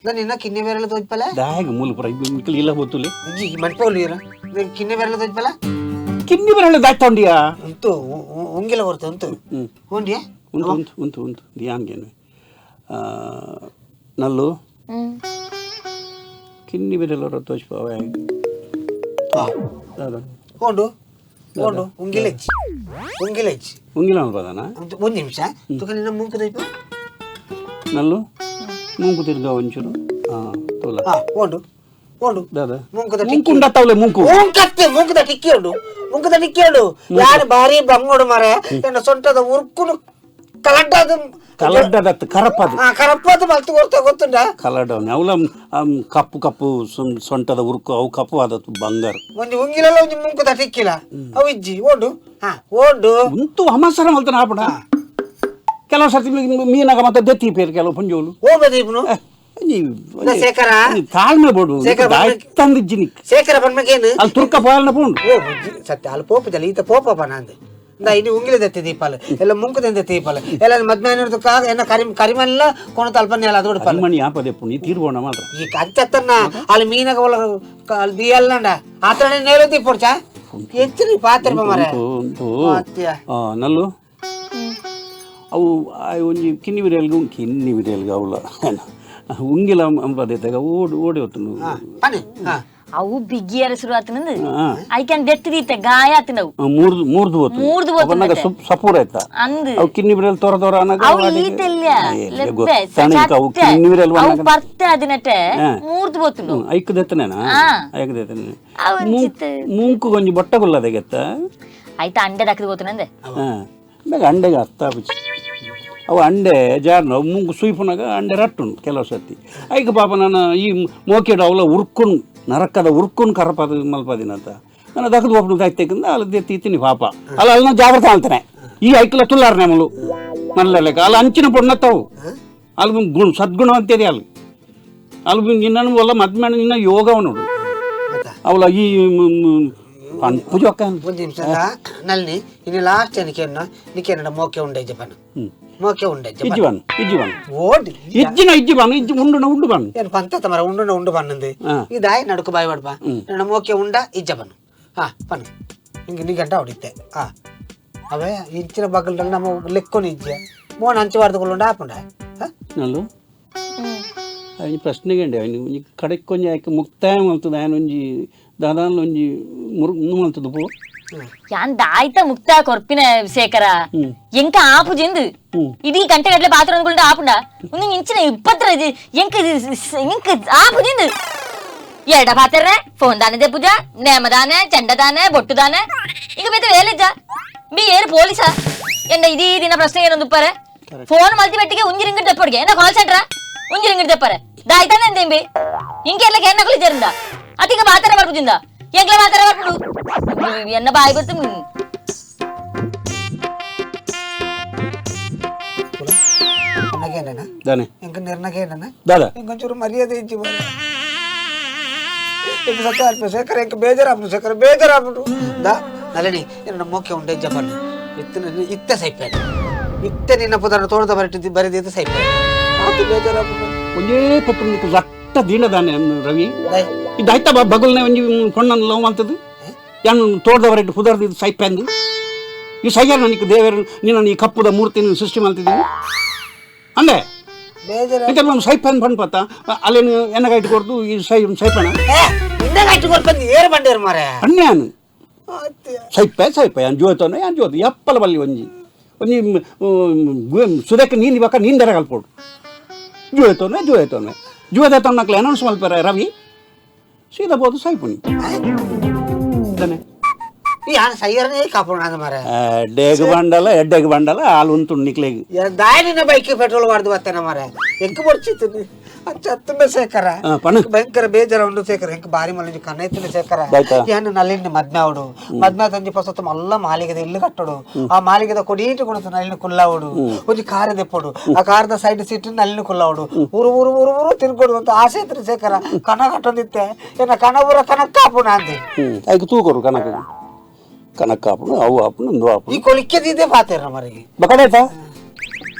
ನಿನ್ನ ಕಿನ್ನೆ ಬೇರೆಲ್ಲ ತೋಜ್ಪಲ ದಾಗ ಮೂಲ ಪುರ ಮಿಕ್ಕಲ್ ಇಲ್ಲ ಗೊತ್ತುಲೆ ಇಜ್ಜಿ ಮನ್ಪೋಲಿ ಕಿನ್ನೆ ಬೇರೆಲ್ಲ ತೋಜ್ಪಲ ಕಿನ್ನಿ ಬೆರಳು ದಾಟ್ತೊಂಡಿಯಾ ಉಂಟು ಉಂಗಿಲ ಹೊರ್ತು ಉಂಟು ಉಂಡಿಯಾ ಉಂಟು ಉಂಟು ಉಂಟು ಉಂಟು ಧ್ಯಾನ್ಗೇನು ನಲ್ಲು ಕಿನ್ನಿ ಬೆರಳು ತೋಜ್ಪಾವ ದಾದ ಉಂಡು ಉಂಡು ಉಂಗಿಲೆಚ್ಚಿ ಉಂಗಿಲೆಚ್ಚಿ ಉಂಗಿಲ ಅನ್ಬೋದಾನ ಒಂದು ನಿಮಿಷ ತುಕ ನಿನ್ನ ಮೂಕು ತೋಜ್ಪ ನಲ್ಲು ಮೂಂಕು ತಿರ್ಗ ಒಂಚೂರು ಹಾಂ ತೋಲ ಹಾ ಉಂಡು ಉಂಡು ದಾದ ಮೂಂಕುದ ಮೂಂಕು ಉಂಡತ್ತಾವಲೆ ಮೂಂಕು ಮೂಂಕತ್ತೆ ಮೂಂಕುದ ಟಿಕ್ಕಿ ಉಂಡು ಮೂಂಕುದ ಟಿಕ್ಕಿ ಉಂಡು ಯಾರು ಭಾರಿ ಬಂಗೋಡು ಮಾರೆ ಎನ್ನ ಸೊಂಟದ ಉರ್ಕುನು ಕಲಡ್ಡದು ಕಲಡ್ಡದತ್ತು ಕರಪದು ಹಾ ಕರಪ್ಪದು ಮಲ್ತು ಕೊರ್ತ ಗೊತ್ತುಂಡ ಕಲಡ ಅವಲ ಕಪ್ಪು ಕಪ್ಪು ಸೊಂಟದ ಉರ್ಕು ಅವು ಕಪ್ಪು ಆದತ್ತು ಬಂಗಾರ ಒಂಜಿ ಉಂಗಿಲಲ್ಲ ಒಂಜಿ ಮೂಂಕುದ ಟಿಕ್ಕಿಲ ಅವು ಇಜ್ಜಿ ಓಡು ಹಾ ಓಡು ಉಂತು ಹಮಸರ ಮಲ್ತನ ಆಪಣ ಕೆಲವು ಸರ್ತಿ ಮೀನಾಗ ಮತ್ತೆ ದೆತ್ತಿ ಪೇರು ಕೆಲವು ಪಂಜೋಲು ಓ ಬದೀಪ್ನು ಶೇಖರ ತಾಳ್ಮೆ ಬೋಡು ತಂದಿಜ್ಜಿನಿ ಶೇಖರ ಬನ್ಮಗೇನು ಅಲ್ಲಿ ತುರ್ಕ ಪೋಯಲ್ನ ಪೋಂಡು ಓ ಸತ್ಯ ಅಲ್ಲಿ ಪೋಪುಜಲ್ಲ ಈತ ಪೋಪ ನಂದು ಇಂದ ಇನ್ನು ಉಂಗಿಲ ದತ್ತಿ ದೀಪಾಲ ಎಲ್ಲ ಮುಂಕುದಂತೆ ದೀಪಾಲ ಎಲ್ಲ ಮದ್ಮೇನ ಎನ್ನ ಕರಿ ಕರಿಮಲ್ಲ ಕೊಣ ತಲ್ಪನೆ ಅಲ್ಲ ಅದು ಉಡುಪಲ್ಲ ಮಣಿ ಆಪದೆ ಪುಣಿ ತೀರ್ಬೋಣ ಮಾತ್ರ ಈ ಕಂಚತ್ತನ್ನ ಅಲ್ಲಿ ಮೀನಾಗ ಒಳ ಅಲ್ಲಿ ದಿಯಲ್ಲಂಡ ಆತನೇ ನೇರು ದೀಪೋಡ್ಚ ಹೆಚ್ಚು ಪಾತ್ರ ಮಾರೆ ನಲ್ಲು ಅವು ಒಂಜಿ ಕಿನ್ನಿ ಬಿರಿಯಲ್ಗ ಕಿನ್ನಿ ಬಿರಿಯಲ್ಗ ಅವಳ ಉಂಗಿಲ ಅಂಬದೇತಾಗ ಓಡಿ ಓಡಿ ಹೊತ್ತು ಅವು ಬಿಗ್ಗಿಯರ ಶುರು ಆತನಂದು ಐಕನ್ ದೆತ್ತಿದೀತೆ ಗಾಯ ಆತನವು ಮೂರ್ದು ಮೂರ್ದು ಹೋತು ಮೂರ್ದು ಹೋತು ಅವನಾಗ ಸಪೂರ ಆಯ್ತ ಅಂದು ಅವು ಕಿನ್ನಿ ಬಿರಿಯಲ್ ತೋರ ತೋರ ಅನ್ನಾಗ ಅವು ಈತೆಲ್ಲ ಲೆಬ್ಬೆ ಅವು ಕಿನ್ನಿ ಬಿರಿಯಲ್ ಅವು ಪರ್ತೆ ಅದಿನಟೆ ಮೂರ್ದು ಹೋತು ಐಕ್ ದೆತ್ತನೇನಾ ಐಕ್ ದೆತ್ತನೆ ಮೂಂಕು ಗೊಂಜಿ ಬೊಟ್ಟ ಗುಲ್ಲದೆಗೆತ್ತ ಆಯ್ತಾ ಅಂಡೆ ದಕ್ಕದ ಹೋತನಂದೆ ಬೇಗ ಅಂಡೆಗೆ ಅರ್ಥ ಆಪುಜಿ ಅವು ಅಂಡೆ ಜಾರ್ನ ಮೂಂಕು ಸುಯ್ಪುನಾಗ ಅಂಡೆ ರಟ್ಟುಂಡು ಕೆಲವು ಸರ್ತಿ ಐಕ ಪಾಪ ನಾನು ಈ ಮೋಕೆಡು ಅವಲ ಉರ್ಕೊಂಡು ನರಕದ ಉರ್ಕೊಂಡು ಕರಪದ ಮಲ್ಪದಿನಂತ ನಾನು ದಕ್ಕದ ಒಪ್ಪನು ದಾಯ್ತೇಕಂದ ಅಲ್ಲಿ ತೀತೀನಿ ಪಾಪ ಅಲ್ಲ ಅಲ್ಲಿ ನಾನು ಜಾಗ್ರತೆ ಅಂತಾನೆ ಈ ಐಕ್ಲ ತುಲ್ಲಾರ ನಮ್ಮಲು ಮಲ್ಲ ಅಲ್ಲಿ ಅಂಚಿನ ಪೊಣ್ಣತ್ತವು ಅಲ್ಲಿ ಗುಣ ಸದ್ಗುಣ ಅಂತೇಳಿ ಅಲ್ಲಿ ಅಲ್ಲಿ ನಿನ್ನನ್ನು ಒಲ್ಲ ಮದ್ಮೇಣ ನಿನ್ನ ಯೋಗವ ನೋಡು ಅವಲ ಈ ಪೂಜೆ ಒಂದು ನಿಮಿಷ ನಲ್ನಿ ಇನ್ನು ಲಾಸ್ಟ್ ಏನಕ್ಕೆ ನಿಖೇನ ಮೋಕೆ ಉಂಡೆ ಜಪನ ಮೋಕೆ ಉಂಡೆ ಇಜ್ಜಿಬಾನು ಇಜ್ಜಿಬಾನು ಓಡಿ ಇಜ್ಜಿನ ಇಜ್ಜಿಬಾನು ಇಜ್ಜಿ ಉಂಡುನ ಉಂಡು ಬಾನು ಏನು ಪಂತ ಮರ ಉಂಡುನ ಉಂಡು ಬನ್ನಂದು ಇದಾಯ್ ನಡುಕು ಬಾಯ್ ಬಡ್ಪ ನನ್ನ ಮೋಕೆ ಉಂಡ ಇಜ್ಜ ಬನ್ನು ಹಾ ಪನ್ನು ಹಿಂಗೆ ನೀ ಗಂಟ ಹೊಡಿತೆ ಹಾ ಅವೇ ಇಂಚಿನ ಬಗ್ಗಲ್ದಲ್ಲಿ ನಮ್ಮ ಲೆಕ್కొని ಇಜ್ಜೆ ಮೋನ್ ಹಂಚಬಾರ್ದು ಆಪುಂಡ ನಲ್ಲು ఆయన ಪ್ರಶ್ನೆಗೆ ಅಂడి ఆయన ಕಡೆಕ್ ಒಂಜಿ ಆಯ್ಕೆ ಮುಕ್ತಾಯ ಮಲ್ತದ ఆయన ಒಂಜಿ ದಾದಾನ್ಲ ಒಂಜಿ ಮುರು ಮಲ್ತದ ಪೋ ಯಾನ್ ದಾಯ್ತ ಮುಕ್ತ ಕೊರ್ಪಿನ ಶೇಖರ ಎಂಕ ಆಪು ಜಿಂದು ಇಡೀ ಗಂಟೆ ಗಟ್ಟಲೆ ಪಾತ್ರ ಅಂದ್ಕೊಂಡು ಆಪುಂಡ ಒಂದು ಇಂಚಿನ ಇಪ್ಪತ್ತರ ಎಂಕ ಎಂಕ ಆಪು ಜಿಂದು ಎಡ ಪಾತ್ರ ಫೋನ್ ದಾನೆ ದೆಪ್ಪುಜ ನೇಮದಾನೆ ಚಂಡದಾನೆ ಬೊಟ್ಟುದಾನೆ ಈಗ ಬೇತೆ ವೇಲೆಜ್ಜ ಬಿ ಏರು ಪೊಲೀಸ ಎಂಡ ಇದೀ ದಿನ ಪ್ರಶ್ನೆ ಏನೊಂದು ಉಪ್ಪಾರೆ ಫೋನ್ ಮಲ್ತಿ ಬೆಟ್ಟಿಗೆ ಉಂಜಿರಿಂಗಿಡ್ ದೆಪ್ಪೊಡ್ಗೆ ಏನ ಕಾಲ್ ಸೆಂಟ್ರ ಉಂಜಿರಿಂಗಿಡ್ ದೆಪ್ಪರೆ ದಾಯ್ತಾನೆ ಅಂದೇಂಬಿ ಇಂಕೆಲ್ಲ ಕೇರ್ನಕಲು ಜರಿಂದ ಅತಿಗ ಮಾತಾರ ಬರ್ಪುಜಿಂದ ಎಂಗ್ಲ ಮಾತಾರ ಬರ್ಪುಡು ಎನ್ನ ಬಾಯಿ ಬರ್ತು ದಾನೆ ದಾದಾ ಇಂಕೊಂಚೂರು ಮರ್ಯಾದೆ ಇಜ್ಜಿ ఇప్పుడు ಸತ್ಯ ಶೇಖರ ಇಂಕ ಬೇಜಾರಾಪುಡು ಶೇಖರ ಬೇಜಾರಾಪುಡು ದಾ ನಲಿನಿ ಎನ್ನ ಮೋಕೆ ಉಂಡೆ ಜಪನ್ ಇತ್ತ ಇತ್ತ ಸೈಪೇನೆ ಇತ್ತ ನಿನ್ನ ಪುದರ ತೋಟದ ಬರಿಟಿದ್ದು ಬರೆದಿದ್ದ ಸೈಪೇನೆ ಆತು ಬೇಜಾರಾಪುಡು ಒಂಜೇ ಪತ್ತು ನಿಕ್ಕು ಜಟ್ಟ ದೀನದಾನೆ ರವಿ ಇದು ಆಯ್ತಾ ಬಗುಲ್ನೆ ಒಂಜಿ ಪೊಣ್ಣನ್ ಲವ್ ಮಾಡ್ತದ್ದು ಯಾನು ತೋಟದ ಬರೆಟ್ಟು ಪುದರ್ದಿದ್ದು ಸೈಪೆಂದು ಈ ಸೈಯಾರ ನನಗೆ ದೇವರು ನಿನ್ನ ಈ ಕಪ್ಪುದ ಮೂರ್ತಿನ ಸೃಷ್ಟಿ ಮಾಡ್ತಿದ್ದೀನಿ ಅಂದೆ ಬೇಜಾರು ಸೈಪೆನ್ ಪಣ್ ಪತ್ತ ಅಲ್ಲೇನು ಎನ್ನಗಾಯ್ತು ಕೊಡ್ದು ಈ ಸೈ ಸೈಪಣ ಎನ್ನಗಾಯ್ತು ಕೊಡ್ಪಂದು ಏರು ಬಂಡೇರು ಮಾರೆ ಅನ್ಯಾನು ಸೈಪೆ ಸೈಪೆ ಯಾನ್ ಜೋತನ ಯಾನ್ ಜೋತು ಎಪ್ಪಲ ಬಲ್ಲಿ ಒಂಜಿ ಒಂಜಿ ಸುದಕ್ಕೆ ನೀನು ಇವಾಗ ನೀನು ಕಲ್ಪೋಡು ಜೋತೋನೆ ಜೋತೋನೆ ಜೋತೋನಕ್ಲೆ ಅನೌನ್ಸ್ ಮಲ್ಪರ ರವಿ ಸೀದಾ ಬೋದು ಸೈಪುನಿ ತಾನೆ ಯಾನ್ ಸೈಯರನೇ ಕಾಪೋಣ ಅಂದ ಮಾರೆ ಡೇಗ್ ಬಂಡಲ ಎಡ್ಡೆಗ್ ಬಂಡಲ ಹಾಲು ಉಂಟು ನಿಕ್ಲೆಗ್ ದಾಯನಿನ ಬೈಕ್ ಪೆಟ್ರೋಲ್ ವಾರ್ದು ಬತ್ತನ ಮಾರೆ ಎಂಕ್ ಬೊಡ್ಚಿತ್ತು ಅಚ್ಚತ್ತುಂಬೆ ಶೇಖರ ಭಯಂಕರ ಬೇಜಾರ ಉಂಡು ಶೇಖರ ಎಂಕ್ ಬಾರಿ ಮಲ್ಲ ಕಣ್ಣೈತುಂಡು ಶೇಖರ ಯಾನು ನಲ್ಲಿನ ಮದ್ಮೆ ಅವಡು ಮದ್ಮೆ ತಂಜಿ ಪೊಸತ್ತು ಮಲ್ಲ ಮಾಲಿಗೆದ ಇಲ್ಲು ಕಟ್ಟಡು ಆ ಮಾಲಿಗೆದ ಕೊಡೀಟು ಕೊಡುತ್ತು ನಲ್ಲಿನ ಕುಲ್ಲಾವಡು ಒಂಜಿ ಕಾರ ದೆಪ್ಪಡು ಆ ಕಾರದ ಸೈಡ್ ಸೀಟ್ ನಲ್ಲಿನ ಕುಲ್ಲಾವಡು ಊರು ಊರು ಊರು ಊರು ತಿರ್ಗೊಡು ಅಂತ ಆಸೆ ಇತ್ತು ಶೇಖರ ಕಣ ಕಟ್ಟೊಂದಿತ್ತೆ ಏನ ಕಣ ಊರ ಕಣಕ್ಕ ಕಾಪುಣ ಅಂದೆ ಐಕ್ ತೂಕೊರು ಕಣಕ ಕಣಕ್ಕ ಆಪುಂಡು ಅವು ಆಪುಂಡು ಇಂದು ಆಪುಂಡು ಈ ಕೊಲಿಕ್ಕೆದಿದೆ ಪಾತೇರ ಮರಿಗೆ ಬಕಡಾಯ್ತಾ